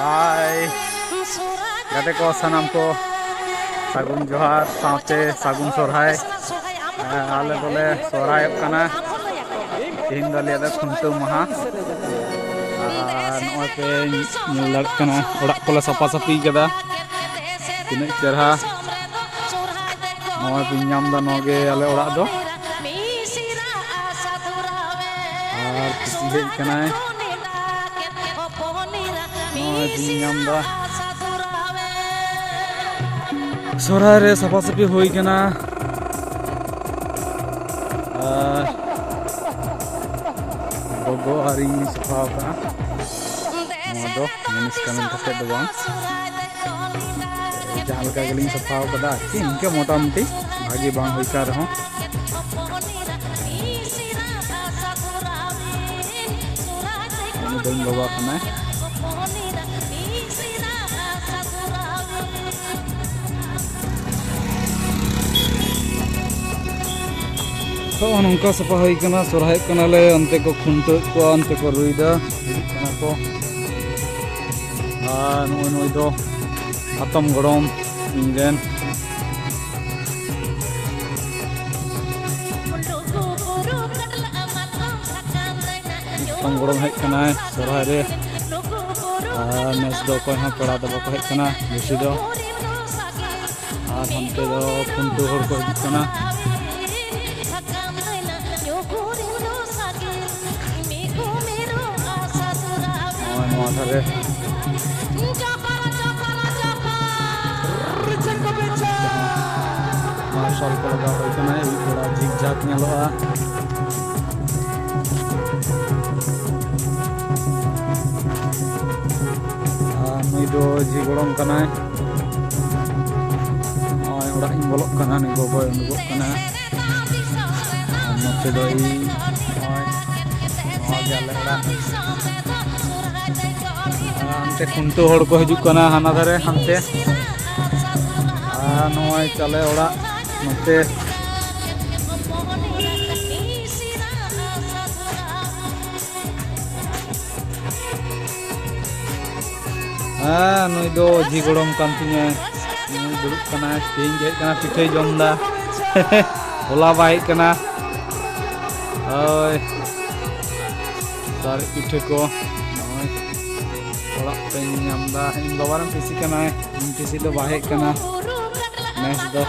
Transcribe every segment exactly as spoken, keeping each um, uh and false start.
ᱦᱟᱭ ᱜᱟᱛᱮ ᱠᱚ, ᱥᱟᱱᱟᱢ ᱠᱚ ᱥᱟᱹᱜᱩᱱ ᱡᱚᱦᱟᱨ ᱥᱟᱶᱛᱮ ᱥᱟᱹᱜᱩᱱ ᱥᱚᱨᱦᱟᱭ᱾ ᱮᱸ, ᱟᱞᱮ ᱫᱚᱞᱮ ᱥᱚᱨᱦᱟᱭᱚᱜ ᱠᱟᱱᱟ᱾ ᱛᱮᱦᱮᱧ ᱫᱚ ᱟᱞᱮᱭᱟᱜ ᱫᱚ ᱠᱷᱩᱱᱴᱟᱹᱣ ᱢᱟᱦᱟ᱾ ᱟᱨ ᱱᱚᱜᱼᱚᱭ ᱯᱮ ᱧᱮᱞ ᱫᱟᱲᱮᱭᱟᱜ ᱠᱟᱱᱟ, ᱚᱲᱟᱜ ᱠᱚᱞᱮ ᱥᱟᱯᱷᱟ ᱥᱟᱹᱯᱷᱤ ᱠᱟᱫᱟ᱾ ᱛᱤᱱᱟᱹᱜ ᱪᱮᱨᱦᱟ᱾ ᱱᱚᱜᱼᱚᱭ ᱵᱤᱱ ᱧᱟᱢ ᱮᱫᱟ, ᱱᱚᱣᱟ ᱜᱮ ᱟᱞᱮ ᱚᱲᱟᱜ ᱫᱚ᱾ ᱟᱨ ᱠᱩᱥᱤ ᱦᱮᱡ ᱠᱟᱱᱟᱭ᱾ ᱱᱚᱜᱼᱚᱭ ᱵᱤᱱ ᱧᱟᱢ ᱮᱫᱟ, ᱥᱚᱦᱨᱟᱭ ᱨᱮ ᱥᱟᱯᱷᱟ ᱥᱟᱹᱯᱷᱤ ᱦᱩᱭ ᱠᱟᱱᱟ᱾ ᱟᱨ ᱜᱚᱜᱚ ᱟᱨ ᱤᱧ ᱥᱟᱯᱷᱟ ᱟᱠᱟᱫᱼᱟ᱾ ᱱᱚᱣᱟ ᱫᱚ ᱢᱩᱱᱤᱥ ᱠᱟᱹᱢᱤ ᱠᱟᱛᱮ ᱫᱚ ᱵᱟᱝ, ᱡᱟᱦᱟᱸ ᱞᱮᱠᱟ ᱜᱮᱞᱤᱧ ᱥᱟᱯᱷᱟ ᱟᱠᱟᱫᱟ ᱟᱨᱠᱤ, ᱤᱱᱠᱟᱹ ᱢᱚᱴᱟᱢᱩᱴᱤ ᱵᱷᱟᱜᱮ ᱵᱟᱝ ᱦᱩᱭ ᱠᱟᱱ ᱨᱮᱦᱚᱸ᱾ ᱩᱱᱤ ᱫᱚ ᱤᱧ ᱵᱟᱵᱟ ᱠᱟᱱᱟᱭ᱾ ᱱᱚᱜᱼᱚ ᱱᱚᱝᱠᱟ ᱥᱟᱯᱷᱟ ᱦᱩᱭ ᱠᱟᱱᱟ᱾ ᱥᱚᱨᱦᱟᱭᱚᱜ ᱠᱟᱱᱟᱞᱮ, ᱚᱱᱛᱮ ᱠᱚ ᱠᱷᱩᱱᱴᱟᱹᱣᱮᱫ ᱠᱚᱣᱟ, ᱚᱱᱛᱮ ᱠᱚ ᱨᱩᱭᱫᱟ, ᱦᱤᱡᱩᱜ ᱠᱟᱱᱟ ᱠᱚ᱾ ᱟᱨ ᱱᱩᱭ, ᱱᱩᱭ ᱫᱚ ᱦᱟᱛᱚᱢ ᱜᱚᱲᱚᱢ ᱤᱧ ᱨᱮᱱ᱾ ᱦᱟᱛᱚᱢ ᱜᱚᱲᱚᱢ ᱦᱮᱡ ᱠᱟᱱᱟᱭ ᱥᱚᱨᱦᱟᱭ ᱨᱮ᱾ ᱟᱨ ᱱᱮᱥ ᱫᱚ ᱚᱠᱚᱭ ᱦᱚᱸ ᱯᱮᱲᱟ ᱫᱚ ᱵᱟᱠᱚ ᱦᱮᱡ ᱠᱟᱱᱟ ᱵᱮᱥᱤ ᱫᱚ᱾ ᱟᱨ ᱦᱟᱱᱛᱮ ᱫᱚ ᱠᱷᱩᱱᱴᱟᱹᱣ ᱦᱚᱲ ᱠᱚ ᱦᱤᱡᱩᱜ ᱠᱟᱱᱟ᱾ ᱱᱚᱜᱼᱚᱭ ᱱᱚᱣᱟ ᱫᱷᱟᱨᱮ ᱢᱟᱨᱥᱟᱞ ᱠᱚ ᱞᱟᱜᱟᱣ ᱦᱩᱭ ᱠᱟᱱᱟ, ᱟᱹᱭᱩᱵ ᱵᱮᱲᱟ ᱡᱷᱤᱠ ᱡᱷᱟᱠ ᱧᱮᱞᱚᱜᱼᱟ᱾ ᱟᱨ ᱱᱩᱭ ᱫᱚ ᱡᱷᱤ ᱜᱚᱲᱚᱢ ᱠᱟᱱᱟᱭ᱾ ᱱᱚᱜᱼᱚᱭ ᱚᱲᱟᱜ ᱤᱧ ᱵᱚᱞᱚᱜ ᱠᱟᱱᱟ, ᱱᱩᱭ ᱜᱚᱜᱚᱭ ᱩᱰᱩᱠᱚᱜ ᱠᱟᱱᱟ᱾ ᱟᱨ ᱱᱚᱛᱮ ᱫᱚ ᱤᱧ, ᱱᱚᱜᱼᱚᱭ, ᱱᱚᱣᱟ ᱜᱮ ᱟᱞᱮ ᱚᱲᱟᱜ᱾ ᱟᱨ ᱦᱟᱱᱛᱮ ᱠᱷᱩᱱᱴᱟᱹᱣ ᱦᱚᱲ ᱠᱚ ᱦᱤᱡᱩᱜ ᱠᱟᱱᱟ ᱦᱟᱱᱟ ᱫᱷᱟᱨᱮ, ᱦᱟᱱᱛᱮ᱾ ᱟᱨ ᱱᱚᱜᱼᱚᱭ ᱪᱟᱞᱮ ᱚᱲᱟᱜ ᱱᱚᱛᱮ᱾ ᱱᱚᱜᱼᱚᱭ ᱱᱚᱣᱟ ᱫᱷᱟᱨᱮ ᱦᱟᱱᱛᱮ ᱠᱷᱩᱱᱴᱟᱹᱣ ᱦᱚᱲ ᱠᱚ ᱦᱤᱡᱩᱜ ᱠᱟᱱᱟ ᱦᱟᱱᱟ ᱫᱷᱟᱨᱮ, ᱦᱟᱱᱛᱮ᱾ ᱟᱨ ᱱᱚᱜᱼᱚᱭ ᱪᱟᱞᱮ ᱚᱲᱟᱜ ᱱᱚᱛᱮ᱾ ᱦᱮᱸ, ᱱᱩᱭ ᱫᱚ ᱡᱷᱤ ᱜᱚᱲᱚᱢ ᱠᱟᱱ ᱛᱤᱧᱟᱹ᱾ ᱱᱩᱭ ᱫᱩᱲᱩᱵ ᱠᱟᱱᱟᱭ, ᱛᱮᱦᱮᱧ ᱜᱮ ᱦᱮᱡ ᱠᱟᱱᱟ, ᱯᱤᱴᱷᱟᱹᱭ ᱡᱚᱢ ᱫᱟ᱾ ᱦᱚᱞᱟ ᱵᱟᱭ ᱦᱮᱡ ᱠᱟᱱᱟ᱾ ᱦᱳᱭ, ᱫᱟᱨᱮ ᱯᱤᱴᱷᱟᱹ ᱠᱚ ᱱᱚᱜᱼᱚᱭ ᱚᱲᱟᱜ ᱛᱮᱧ ᱧᱟᱢ ᱫᱟ᱾ ᱤᱧ ᱵᱟᱵᱟ ᱨᱮᱱ ᱯᱤᱥᱤ ᱠᱟᱱᱟᱭ, ᱤᱧ ᱯᱤᱥᱤ ᱫᱚ ᱵᱟᱭ ᱦᱮᱡ ᱠᱟᱱᱟ ᱱᱮᱥ ᱫᱚ᱾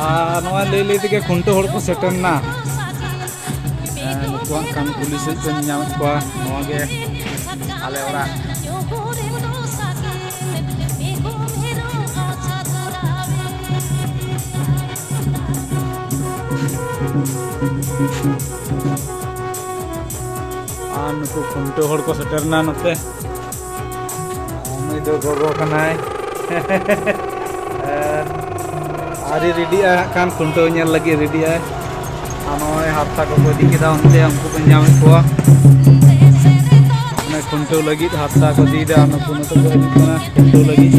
ᱟᱨ ᱱᱚᱣᱟ ᱞᱟᱹᱭ ᱞᱟᱹᱭ ᱛᱮᱜᱮ ᱠᱷᱩᱱᱴᱟᱹᱣ ᱦᱚᱲ ᱠᱚ ᱥᱮᱴᱮᱨ ᱱᱟ᱾ ᱦᱮᱸ, ᱱᱩᱠᱩᱣᱟᱜ ᱠᱷᱟᱱ ᱠᱩᱞᱦᱤ ᱥᱮᱫ ᱯᱮ ᱧᱟᱢᱮᱫ ᱠᱚᱣᱟ᱾ ᱱᱚᱣᱟ ᱜᱮ ᱟᱞᱮ ᱚᱲᱟᱜ᱾ ᱟᱨ ᱱᱩᱠᱩ ᱠᱷᱩᱱᱴᱟᱹᱣ ᱦᱚᱲ ᱠᱚ ᱥᱮᱴᱮᱨ ᱮᱱᱟ ᱱᱚᱛᱮ᱾ ᱱᱩᱭ ᱫᱚ ᱜᱚᱜᱚ ᱠᱟᱱᱟᱭ᱾ ᱟᱹᱣᱨᱤ ᱨᱮᱰᱤᱜᱼᱟ ᱦᱟᱸᱜ ᱠᱷᱟᱱ, ᱠᱷᱩᱱᱴᱟᱹᱣ ᱧᱮᱞ ᱞᱟᱹᱜᱤᱫ ᱨᱮᱰᱤᱜᱼᱟᱭ᱾ ᱟᱨ ᱱᱚᱜᱼᱚᱭ ᱦᱟᱨᱛᱟ ᱠᱚᱠᱚ ᱤᱫᱤ ᱠᱮᱫᱟ ᱚᱱᱛᱮ, ᱩᱱᱠᱩ ᱠᱚ ᱧᱟᱢᱮᱫ ᱠᱚᱣᱟ᱾ ᱚᱱᱮ ᱠᱷᱩᱱᱴᱟᱹᱣ ᱞᱟᱹᱜᱤᱫ ᱦᱟᱨᱛᱟ ᱠᱚ ᱤᱫᱤᱭᱮᱫᱟ, ᱟᱨ ᱱᱩᱠᱩ ᱱᱩᱠᱩ ᱠᱚ ᱦᱤᱡᱩᱜ ᱠᱟᱱᱟ ᱠᱷᱩᱱᱴᱟᱹᱣ ᱞᱟᱹᱜᱤᱫ᱾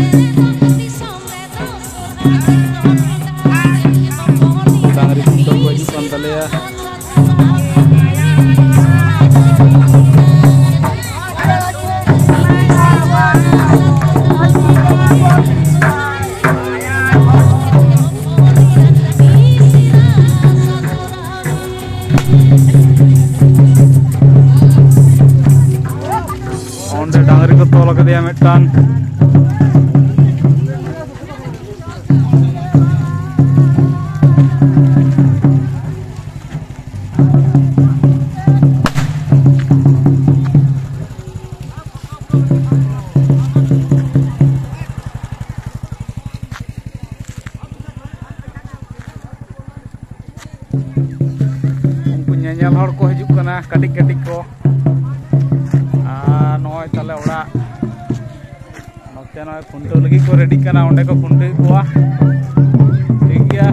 ᱰᱟᱝᱨᱤ ᱠᱷᱩᱱᱴᱟᱹᱣ ᱠᱚ ᱦᱤᱡᱩᱜ ᱠᱟᱱ ᱛᱟᱞᱮᱭᱟ᱾ ᱚᱸᱰᱮ ᱰᱟᱝᱨᱤ ᱠᱚ ᱛᱚᱞ ᱠᱟᱫᱮᱭᱟ ᱢᱤᱫᱴᱟᱝ᱾ ᱩᱱᱠᱩ ᱧᱮᱧᱮᱞ ᱦᱚᱲ ᱠᱚ ᱦᱤᱡᱩᱜ ᱠᱟᱱᱟ, ᱠᱟᱹᱴᱤᱡ ᱠᱟᱹᱴᱤᱡ ᱠᱚ᱾ ᱟᱨ ᱱᱚᱜᱼᱚᱭ ᱛᱟᱞᱮ ᱚᱲᱟᱜ᱾ ᱱᱚᱛᱮ ᱱᱚᱜᱼᱚᱭ ᱠᱷᱩᱱᱴᱟᱹᱣ ᱞᱟᱹᱜᱤᱫ ᱠᱚ ᱨᱮᱰᱤᱜ ᱠᱟᱱᱟ, ᱚᱸᱰᱮ ᱠᱚ ᱠᱷᱩᱱᱴᱟᱹᱣᱮᱫ ᱠᱚᱣᱟ᱾ ᱴᱷᱤᱠ ᱜᱮᱭᱟ᱾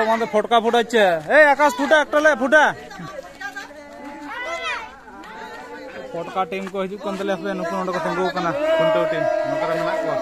ᱚᱱᱟ ᱫᱚ ᱯᱷᱚᱴᱠᱟ ᱯᱷᱩᱴᱟ ᱪᱮ? ᱮ ᱟᱠᱟᱥ ᱯᱷᱩᱴᱟ, ᱮᱠᱴᱟ ᱞᱮ ᱯᱷᱩᱴᱟ᱾ ᱯᱷᱚᱴᱠᱟ ᱴᱤᱢ ᱠᱚ ᱦᱤᱡᱩᱜ ᱠᱟᱱ ᱛᱟᱞᱮᱭᱟ, ᱦᱟᱯᱮ ᱱᱩᱠᱩ ᱱᱚᱰᱮ ᱠᱚ ᱛᱤᱸᱜᱩ ᱟᱠᱟᱱᱟ, ᱠᱷᱩᱱᱴᱟᱹᱣ ᱴᱤᱢ ᱱᱚᱛᱮ ᱨᱮ ᱢᱮᱱᱟᱜ ᱠᱚᱣᱟ᱾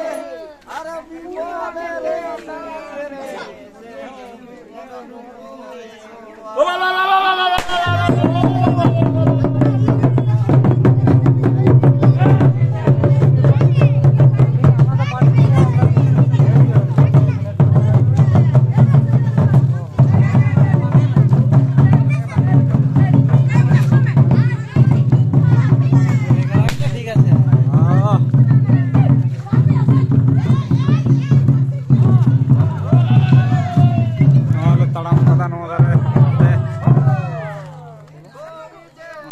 ᱱᱚᱣᱟ ᱞᱮ ᱛᱟᱲᱟᱢ ᱠᱟᱫᱟ ᱱᱚᱣᱟ ᱫᱷᱟᱨᱮ ᱛᱮ᱾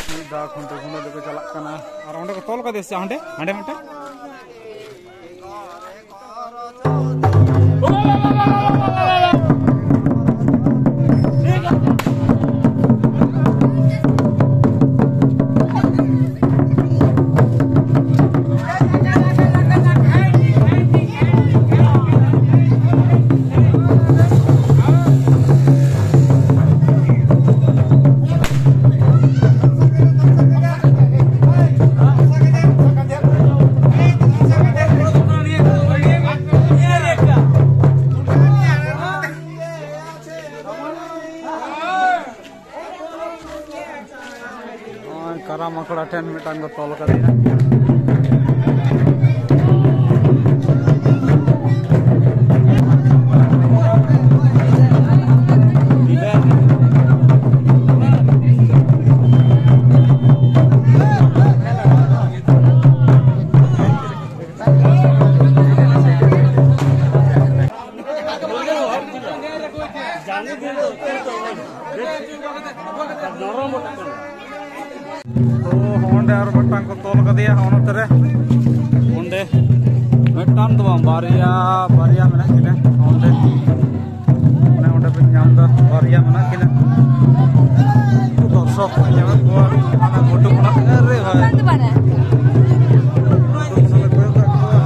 ᱢᱤᱫ ᱫᱷᱟᱣ ᱠᱷᱩᱱᱴᱟᱹᱣ ᱠᱷᱩᱱᱴᱟᱹᱣ ᱫᱚᱠᱚ ᱪᱟᱞᱟᱜ ᱠᱟᱱᱟ᱾ ᱟᱨ ᱚᱸᱰᱮ ᱠᱚ ᱛᱚᱞ ᱠᱟᱫᱮᱭᱟ ᱥᱮ ᱦᱟᱸᱰᱮ? ᱦᱟᱸᱰᱮ ᱢᱤᱫᱴᱟᱝ᱾ ᱱᱚᱜᱼᱚᱭ ᱠᱟᱨᱟᱢ ᱟᱠᱷᱲᱟ ᱴᱷᱮᱱ ᱢᱤᱫᱴᱟᱝ ᱠᱚ ᱛᱚᱞ ᱠᱟᱫᱮᱭᱟ᱾ ᱛᱚ, ᱚᱸᱰᱮ ᱟᱨ ᱢᱤᱫᱴᱟᱝ ᱠᱚ ᱛᱚᱞ ᱠᱟᱫᱮᱭᱟ, ᱚᱱᱟ ᱱᱚᱛᱮ ᱨᱮ᱾ ᱚᱸᱰᱮ ᱢᱤᱫᱴᱟᱝ ᱫᱚ ᱵᱟᱝ, ᱵᱟᱨᱭᱟ, ᱵᱟᱨᱭᱟ ᱢᱮᱱᱟᱜ ᱠᱤᱱᱟ ᱚᱸᱰᱮ᱾ ᱚᱱᱮ ᱚᱸᱰᱮ ᱵᱮᱱ ᱧᱟᱢ ᱮᱫᱟ, ᱵᱟᱨᱭᱟ ᱢᱮᱱᱟᱜ ᱠᱤᱱᱟ᱾ ᱫᱚᱨᱥᱚᱠ ᱠᱚ ᱧᱮᱞᱮᱫ ᱠᱚᱣᱟ, ᱦᱟᱱᱟ ᱜᱷᱩᱴᱩ ᱠᱷᱚᱱᱟᱜ, ᱟᱨᱮ ᱵᱷᱟᱭ᱾ ᱜᱷᱩᱴᱩ ᱠᱷᱚᱱᱟᱜ ᱞᱮ ᱠᱚᱭᱚᱜ ᱠᱟᱜ ᱠᱚᱣᱟ᱾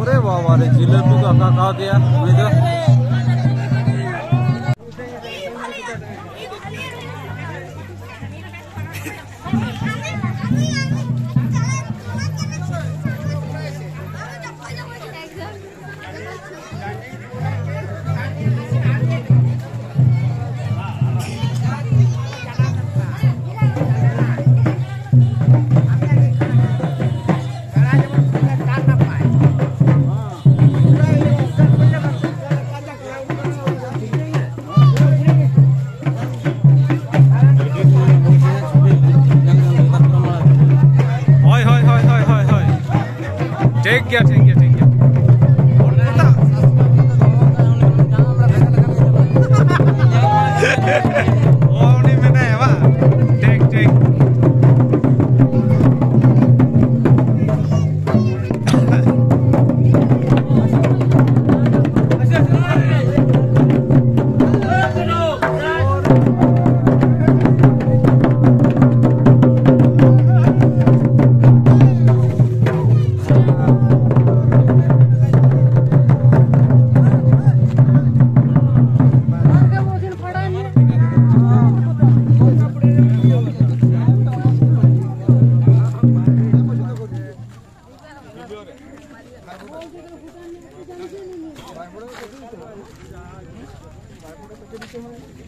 ᱚᱨᱮ ᱵᱟᱵᱟ ᱨᱮ, ᱡᱤᱞᱟᱹᱯᱤ ᱠᱚ ᱦᱳᱭ, ᱦᱳᱭ, ᱦᱳᱭ, ᱦᱳᱭ, ᱦᱳᱭ, ᱦᱳᱭ᱾ ᱴᱷᱤᱠ ᱜᱮᱭᱟ, ᱴᱷᱤᱠ ᱜᱮᱭᱟ, ᱴᱷᱤᱠ ᱜᱮᱭᱟ᱾ ᱚ, ᱩᱱᱤ ᱢᱮᱱᱟᱭᱟ ᱵᱟᱝ? ᱴᱷᱤᱠ, ᱴᱷᱤᱠ᱾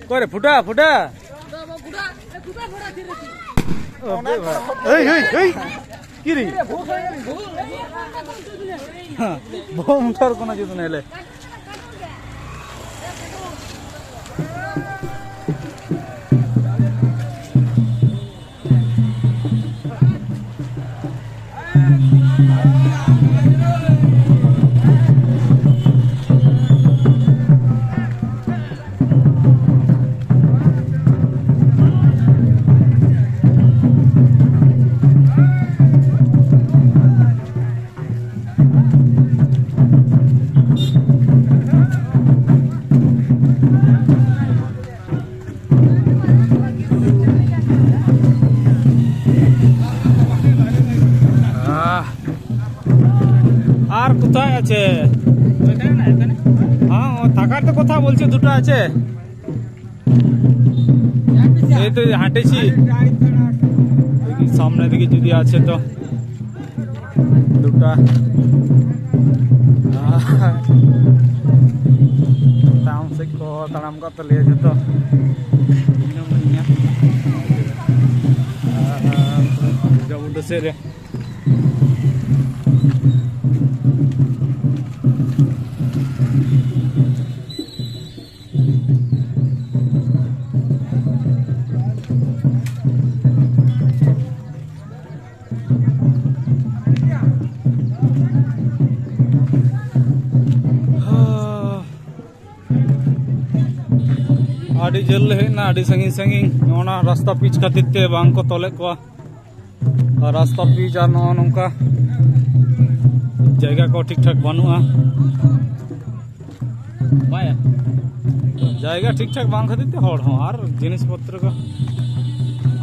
ᱚᱠᱚᱭ ᱨᱮ ᱯᱷᱩᱴᱟ, ᱯᱷᱩᱴᱟ? ᱦᱮᱭ, ᱦᱮᱭ, ᱦᱮᱭ᱾ ᱠᱤᱨᱤ᱾ ᱵᱚᱢ ᱩᱴᱷᱟᱨ ᱠᱚᱱᱟ ᱡᱩᱫᱤ ᱱᱮᱞᱮ᱾ আহ, আর কোথায় আছে? হ্যাঁ, ও থাকার তো কথা বলছে, দুটো আছে। এই তো এই হাঁটেছি। দেখি সামনে দিকে যদি আছে তো দুটা। আহ, ᱛᱟᱭᱚᱢ ᱥᱮᱫ ᱠᱚ ᱛᱟᱲᱟᱢ ᱠᱟᱜ ᱛᱟᱞᱮᱭᱟ ᱡᱚᱛᱚ᱾ ᱤᱧ ᱦᱚᱸ ᱢᱤᱱᱟᱹᱧᱟ᱾ ᱟᱨ ᱡᱚᱢ ᱩᱰᱩᱠ ᱥᱮᱫ ᱨᱮ᱾ ᱟᱹᱰᱤ ᱡᱷᱟᱹᱞ ᱞᱮ ᱦᱮᱡ ᱮᱱᱟ, ᱟᱹᱰᱤ ᱥᱟᱺᱜᱤᱧ ᱥᱟᱺᱜᱤᱧ᱾ ᱚᱱᱟ ᱨᱟᱥᱛᱟ ᱯᱤᱪ ᱠᱷᱟᱹᱛᱤᱨ ᱛᱮ ᱵᱟᱝ ᱠᱚ ᱛᱚᱞᱮᱫ ᱠᱚᱣᱟ᱾ ᱟᱨ ᱨᱟᱥᱛᱟ ᱯᱤᱪ ᱟᱨ ᱱᱚᱜᱼᱚ ᱱᱚᱝᱠᱟ ᱡᱟᱭᱜᱟ ᱠᱚ ᱴᱷᱤᱠ ᱴᱷᱟᱠ ᱵᱟᱹᱱᱩᱜᱼᱟ᱾ ᱵᱟᱭᱟ᱾ ᱡᱟᱭᱜᱟ ᱴᱷᱤᱠ ᱴᱷᱟᱠ ᱵᱟᱝ ᱠᱷᱟᱹᱛᱤᱨ ᱛᱮ ᱦᱚᱲ ᱦᱚᱸ ᱟᱨ ᱡᱤᱱᱤᱥ ᱯᱚᱛᱨᱚ ᱠᱚ᱾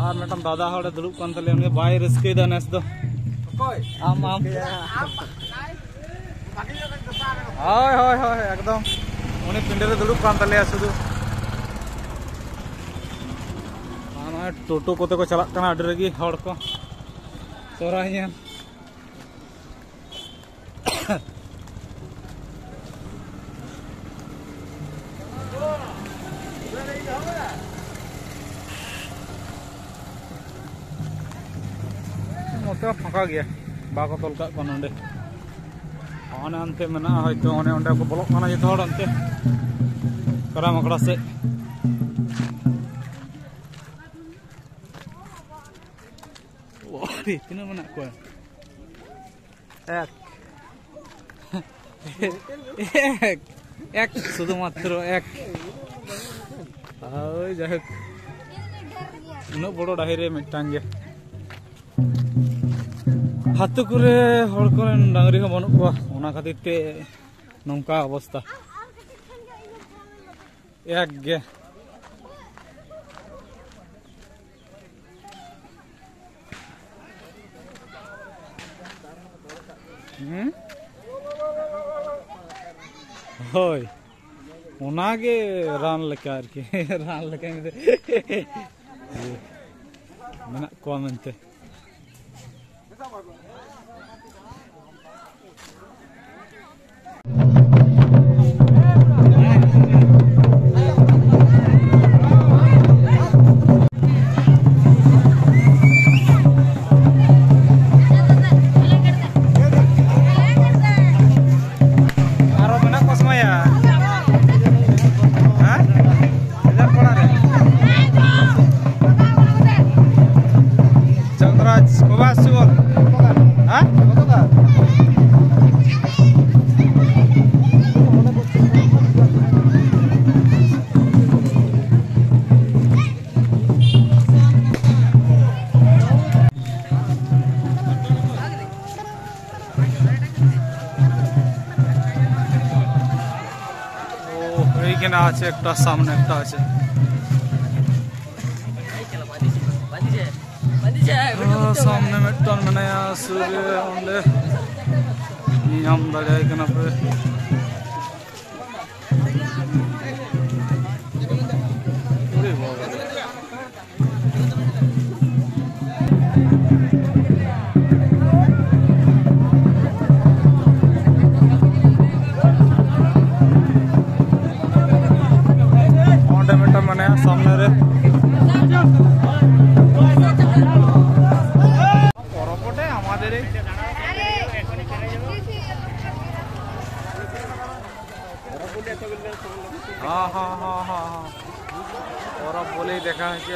ᱟᱨ ᱢᱤᱫᱴᱟᱝ ᱫᱟᱫᱟ ᱦᱚᱲᱮ ᱫᱩᱲᱩᱵ ᱠᱟᱱ ᱛᱟᱞᱮᱭᱟ, ᱩᱱᱤ ᱵᱟᱭ ᱨᱟᱹᱥᱠᱟᱹᱭᱮᱫᱟ ᱱᱮᱥ ᱫᱚ᱾ ᱚᱠᱚᱭ? ᱟᱢ, ᱟᱢ᱾ ᱨᱟᱹᱥᱠᱟᱹᱭᱟ᱾ ᱦᱳᱭ, ᱦᱳᱭ, ᱦᱳᱭ, ᱮᱠᱫᱚᱢ᱾ ᱩᱱᱤ ᱯᱤᱸᱰᱟᱹ ᱨᱮ ᱫᱩᱲᱩᱵ ᱠᱟᱱ ᱛᱟᱞᱮᱭᱟ ᱥᱩᱫᱷᱩ᱾ ᱟᱨ ᱱᱚᱜᱼᱚᱭ ᱴᱳᱴᱳ ᱠᱚᱛᱮ ᱠᱚ ᱪᱟᱞᱟᱜ ᱠᱟᱱᱟ ᱟᱹᱰᱤ ᱨᱟᱹᱜᱤ ᱦᱚᱲ ᱠᱚ᱾ ᱥᱚᱦᱨᱟᱭ ᱧᱮᱞ᱾ ᱱᱚᱛᱮ ᱦᱚᱸ ᱯᱷᱟᱸᱠᱟ ᱜᱮᱭᱟ, ᱵᱟᱠᱚ ᱛᱚᱞ ᱠᱟᱜ ᱠᱚᱣᱟ ᱱᱚᱸᱰᱮ᱾ ᱚᱱᱮ ᱚᱱᱛᱮ ᱢᱮᱱᱟᱜᱼᱟ ᱦᱚᱭᱛᱳ, ᱚᱱᱮ ᱚᱸᱰᱮ ᱠᱚ ᱵᱚᱞᱚᱜ ᱠᱟᱱᱟ ᱡᱚᱛᱚ ᱦᱚᱲ ᱚᱱᱛᱮ ᱠᱟᱨᱟᱢ ᱟᱠᱷᱲᱟ ᱥᱮᱫ᱾ ᱳ, ᱟᱹᱰᱤ ᱛᱤᱱᱟᱹᱜ ᱢᱮᱱᱟᱜ ᱠᱚᱣᱟ? ᱮᱠ᱾ ᱮᱠ, ᱮᱠ, ᱥᱩᱫᱷᱩ ᱢᱟᱛᱨᱚ ᱮᱠ᱾ ᱦᱳᱭ, ᱡᱟᱭᱦᱳᱠ, ᱩᱱᱟᱹᱜ ᱵᱚᱲᱚ ᱰᱟᱹᱦᱤ ᱨᱮ ᱢᱤᱫᱴᱟᱝ ᱜᱮ᱾ ᱟᱹᱛᱩ ᱠᱚᱨᱮ ᱦᱚᱲ ᱠᱚᱨᱮᱱ ᱰᱟᱝᱨᱤ ᱦᱚᱸ ᱵᱟᱹᱱᱩᱜ ᱠᱚᱣᱟ, ᱚᱱᱟ ᱠᱷᱟᱹᱛᱤᱨ ᱛᱮ ᱱᱚᱝᱠᱟ ᱚᱵᱚᱥᱛᱟ᱾ ᱮᱠ ᱜᱮ᱾ ᱦᱩᱸ? ᱦᱳᱭ, ᱚᱱᱟᱜᱮ ᱨᱟᱱ ᱞᱮᱠᱟ ᱟᱨᱠᱤ᱾ ᱨᱟᱱ ᱞᱮᱠᱟ ᱢᱮᱱᱛᱮ᱾ ᱢᱮᱱᱟᱜ ᱠᱚᱣᱟ ᱢᱮᱱᱛᱮ᱾ ᱟᱨᱚ ᱢᱮᱱᱟᱜ ᱠᱚᱣᱟ ᱥᱮ ᱵᱟᱝᱭᱟ? ᱦᱮᱸ? ᱵᱟᱡᱟᱨ ᱯᱟᱲᱟ ᱨᱮ᱾ ᱪᱚᱱᱫᱽᱨᱟᱡᱽ, ᱠᱚᱵᱟ ᱥᱩᱵᱚᱞ᱾ ᱦᱮᱸ? ও, এইখানে আছে একটা, সামনে একটা আছে। ᱚ, ᱥᱟᱢᱱᱮ ᱢᱤᱫᱴᱟᱝ ᱢᱮᱱᱟᱭᱟ, ᱥᱩᱨ ᱨᱮ, ᱚᱸᱰᱮ ᱧᱟᱢ ᱫᱟᱲᱮᱭᱟᱭ ᱠᱟᱱᱟ ᱯᱮ᱾ ᱚᱸᱰᱮ ᱢᱤᱫᱴᱟᱝ ᱢᱮᱱᱟᱭᱟ ᱥᱟᱢᱱᱮ ᱨᱮ᱾ ᱯᱚᱨᱚᱵᱽ ᱵᱚᱴᱮ ᱟᱢᱟᱫᱮᱨ এই। হ্যাঁ, হ্যাঁ, হ্যাঁ, হ্যাঁ, হ্যাঁ। পরব বলেই দেখা হয়েছে।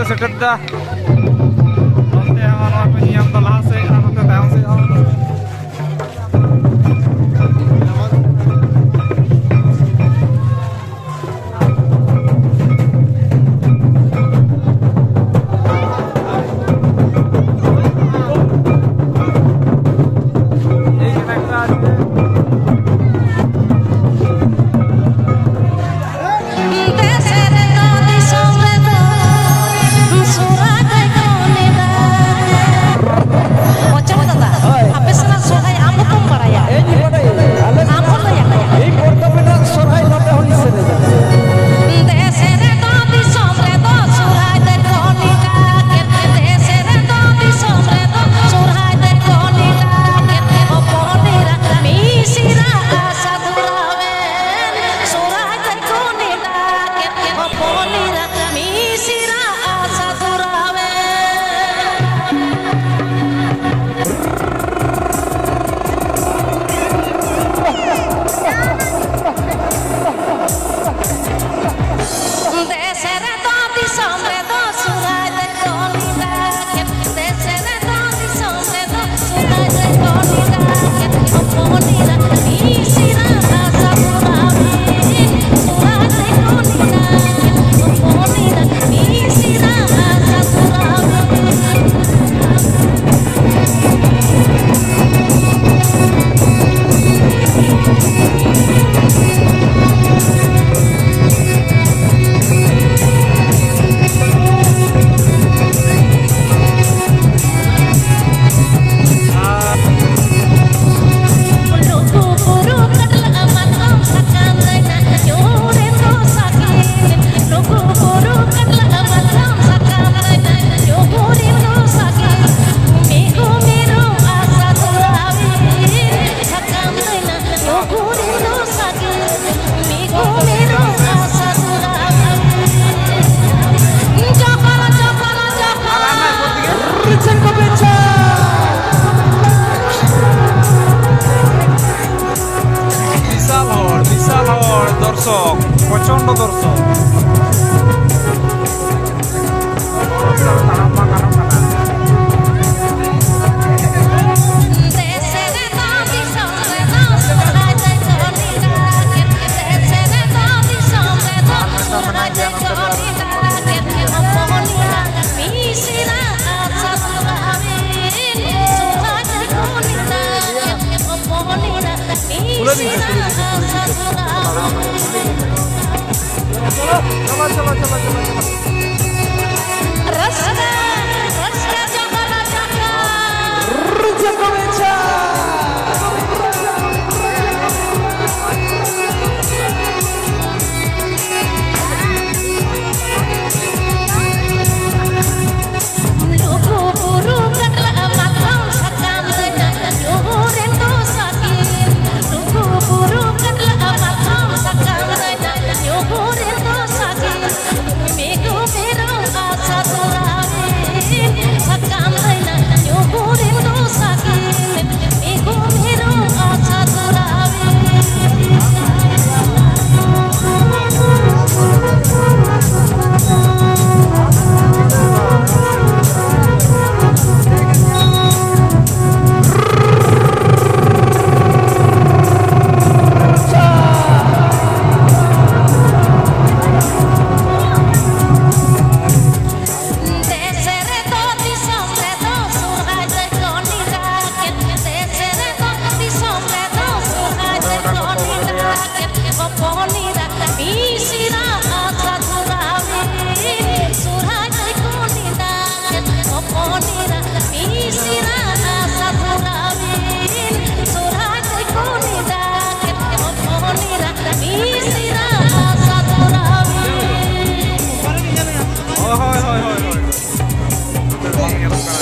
ᱥᱮᱴᱮᱨ ᱫᱟ᱾ ᱱᱚᱛᱮ ᱦᱚᱸ ᱱᱚᱣᱟ ᱠᱚ ᱧᱮᱞ ᱫᱟ ᱞᱟᱦᱟ ᱥᱮᱫ ᱟᱨ ᱱᱚᱛᱮ ᱛᱟᱭᱚᱢ ᱥᱮᱫ ᱦᱚᱸ᱾ ᱚᱪᱚᱞ ᱫᱟᱫᱟ, ᱦᱳᱭ᱾ ᱟᱯᱮ ᱥᱮᱱᱟᱜ ᱥᱚᱨᱦᱟᱭ ᱟᱢ ᱦᱚᱸᱛᱚᱢ ᱵᱟᱲᱟᱭᱟ᱾ ᱤᱧ ᱵᱟᱰᱟᱭᱟᱹᱧ᱾ ᱟᱞᱮ ᱟᱢ ᱦᱚᱸ ᱞᱟᱹᱭ ᱟᱠᱚ᱾ ᱤᱧ ᱵᱚᱨᱫᱷᱚᱢᱟᱱ ᱨᱮᱱᱟᱜ ᱥᱚᱨᱦᱟᱭ ᱱᱚᱛᱮ ᱦᱚᱸᱧ ᱥᱮᱨᱮᱧᱟ᱾ ᱫᱮᱥ ᱨᱮᱫᱚ ᱫᱤᱥᱚᱢ ᱨᱮᱫᱚ ᱥᱚᱨᱦᱟᱭ ᱫᱚᱠᱚ ᱱᱤᱫᱟᱜᱮᱫ᱾ ᱫᱮᱥ ᱨᱮᱫᱚ ᱫᱤᱥᱚᱢ ᱨᱮᱫᱚ ᱥᱚᱨᱦᱟᱭ ᱫᱚᱠᱚ ᱱᱤᱫᱟᱜᱮᱫ᱾ ᱦᱚᱯᱚᱱ ᱮᱨᱟ ᱢᱤᱥᱤᱨᱟ ᱟᱥᱟ ᱫᱷᱩᱨᱟᱣᱮᱱ᱾ ᱥᱚᱨᱦᱟᱭ ᱫᱚᱠᱚ ᱱᱤᱫᱟᱜᱮᱫ᱾ ᱦᱚᱯᱚᱱ ᱮᱨᱟ ᱢᱤᱥᱤᱨᱟ ᱟᱥᱟ ᱫᱷᱩᱨᱟᱣᱮᱱ᱾ ᱫᱮᱥ ᱨᱮᱫᱚ ᱫᱤᱥᱚᱢ ᱨᱮᱫᱚ ᱥᱚᱨᱦᱟᱭ ᱫᱚᱠᱚ ᱱᱤᱫᱟᱜᱮᱫ᱾ ᱫᱮᱥ ᱨᱮᱫᱚ ᱫᱤᱥᱚᱢ ᱨᱮᱫᱚ ᱥᱚᱨᱦᱟᱭ ᱫᱚᱠᱚ ᱱᱤᱫᱟᱜᱮᱫ᱾ ᱦᱚᱯᱚᱱ ᱮᱨᱟ ᱢᱤᱥᱤᱨᱟ ᱟᱥᱟ ᱫᱷᱩᱨᱟᱣᱮᱱ᱾ ᱥᱚᱨᱦᱟᱭ ᱫᱚᱠᱚ ᱱᱤᱫᱟᱜᱮᱫ᱾ ᱦᱚᱯᱚᱱ ᱮᱨᱟ ᱢᱤᱥᱤᱨᱟ ᱟᱥᱟ ᱫᱷᱩᱨᱟᱣᱮᱱ᱾ ᱞᱩᱜᱩ ᱵᱩᱨᱩ ᱠᱟᱴᱞᱟ ᱢᱟᱛᱠᱚᱢ ᱥᱟᱠᱟᱢ ᱫᱟᱹᱭᱱᱟ ᱧᱩᱨᱮᱱ ᱫᱚ ᱥᱟᱹᱠᱤᱱ᱾ ᱞᱩᱜᱩ ᱵᱩᱨᱩ ᱠᱟᱴᱞᱟ ᱢᱟᱛᱠᱚᱢ ᱥᱟᱠᱟᱢ ᱫᱟᱹᱭᱱᱟ ᱧᱩᱨᱮᱱ ᱫᱚ ᱥᱟᱹᱠᱤᱱ᱾ ᱢᱤᱨᱩ ᱢᱤᱨᱩ ᱟᱥᱟ ᱫᱩᱨᱟᱣᱤᱱ ᱥᱟᱠᱟᱢ ᱫᱟᱹᱭᱱᱟ ᱧᱩᱨᱮᱱ ᱫᱚ ᱥᱟᱹᱠᱤᱱ᱾ ᱢᱤᱨᱩ ᱢᱤᱨᱩ ᱟᱥᱟ ᱫᱩᱨᱟᱣᱤᱱ᱾ ᱡᱚᱦᱟᱨ, ᱡᱚᱦᱟᱨ, ᱡᱚᱦᱟᱨ᱾ ᱨᱤᱪᱷᱟᱹᱱ ᱠᱚ ᱯᱮᱪᱷᱟ᱾ ᱵᱤᱥᱟᱞ ᱦᱚᱲ, ᱵᱤᱥᱟᱞ ᱦᱚᱲ, ᱫᱚᱨᱥᱚᱠ, ᱯᱨᱚᱪᱚᱱᱰᱚ ᱫᱚᱨᱥᱚᱠ᱾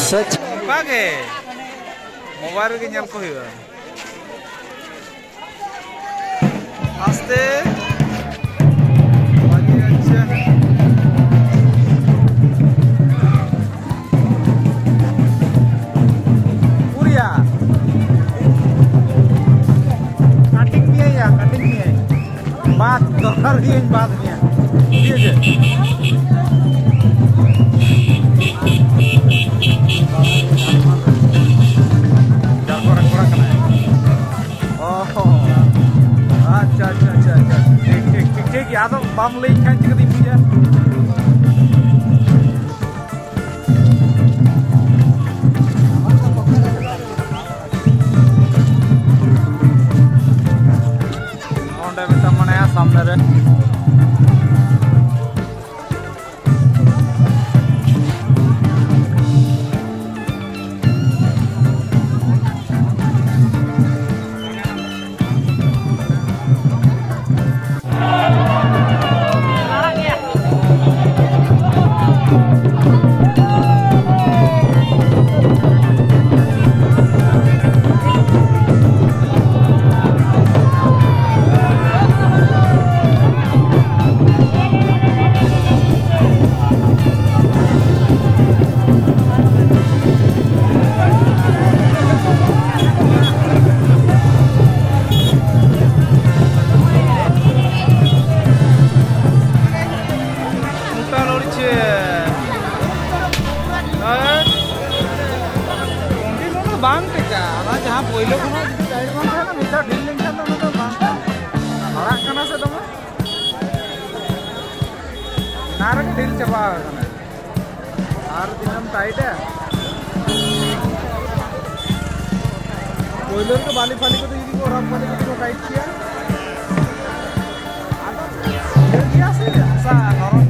ᱥᱟᱪ᱾ ᱚᱱᱠᱟ ᱜᱮ ᱢᱳᱵᱟᱭᱤᱞ ᱨᱮᱜᱮ ᱧᱮᱞ ᱠᱚ ᱦᱩᱭᱩᱜᱼᱟ᱾ ᱟᱥᱛᱮ᱾ ᱟᱪᱪᱷᱟ, ᱟᱪᱪᱷᱟ᱾ ᱩᱨᱤᱭᱟ᱾ ᱠᱟᱴᱤᱝ ᱢᱮᱭᱟ ᱭᱟ, ᱠᱟᱴᱤᱝ ᱢᱮᱭᱟ᱾ ᱵᱟᱫ ᱫᱚᱨᱠᱟᱨ ᱜᱮ ᱵᱟᱫ ᱢᱮᱭᱟ᱾ ᱴᱷᱤᱠ ᱟᱪᱷᱮ᱾ ᱡᱟᱨᱯᱟ ᱨᱮ ᱠᱚᱲᱟ ᱠᱟᱱᱟᱭ᱾ ᱚ, ᱟᱪᱪᱷᱟ, ᱟᱪᱪᱷᱟ, ᱟᱪᱪᱷᱟ, ᱟᱪᱪᱷᱟ᱾ ᱴᱷᱤᱠ, ᱴᱷᱤᱠ, ᱴᱷᱤᱠ, ᱴᱷᱤᱠ ᱜᱮᱭᱟ᱾ ᱟᱫᱚ ᱵᱟᱢ ᱞᱟᱹᱭ ᱠᱷᱟᱱ ᱪᱤᱠᱟᱹᱛᱤᱧ ᱵᱩᱡᱟ? ᱚᱸᱰᱮ ᱢᱤᱫᱴᱟᱝ ᱢᱮᱱᱟᱭᱟ ᱥᱟᱢᱱᱮ ᱨᱮ᱾ ᱢᱚᱴᱟ ᱞᱚᱲᱤ ᱪᱮᱫ? ᱦᱮᱸ? ᱠᱚᱱᱴᱤᱱᱤᱭᱩ ᱫᱚ ᱵᱟᱝ ᱴᱷᱤᱠᱟ᱾ ᱚᱱᱟ ᱡᱟᱦᱟᱸ ᱯᱳᱭᱞᱳ ᱠᱷᱚᱱᱟᱜ ᱡᱩᱫᱤ ᱴᱟᱭᱤᱴ ᱵᱟᱝ ᱛᱟᱦᱮᱱᱟ, ᱢᱤᱫ ᱫᱷᱟᱣ ᱰᱷᱤᱞ ᱞᱮᱱᱠᱷᱟᱱ ᱫᱚ ᱚᱱᱟ ᱫᱚ ᱵᱟᱝ ᱞᱟᱲᱟᱜ ᱠᱟᱱᱟ ᱥᱮ ᱫᱚᱢᱮ? ᱚᱱᱟ ᱨᱮᱜᱮ ᱰᱷᱤᱞ ᱪᱟᱵᱟ ᱟᱠᱟᱱᱟ᱾ ᱟᱨ ᱛᱤᱱᱟᱹᱜ ᱮᱢ ᱴᱟᱭᱤᱴᱟ? ᱯᱳᱭᱞᱳ ᱨᱮᱫᱚ ᱵᱟᱞᱤ ᱯᱷᱟᱞᱤ ᱠᱚᱫᱚ ᱡᱩᱫᱤ ᱠᱚ ᱨᱟᱯ ᱵᱟᱞᱤ ᱠᱚᱫᱚ ᱠᱚ ᱴᱟᱭᱤᱴ ᱠᱮᱭᱟ, ᱟᱫᱚ ᱤᱭᱟᱹ ᱜᱮᱭᱟ ᱥᱮ, ᱦᱟᱥᱟ ᱱᱚᱨᱚᱢ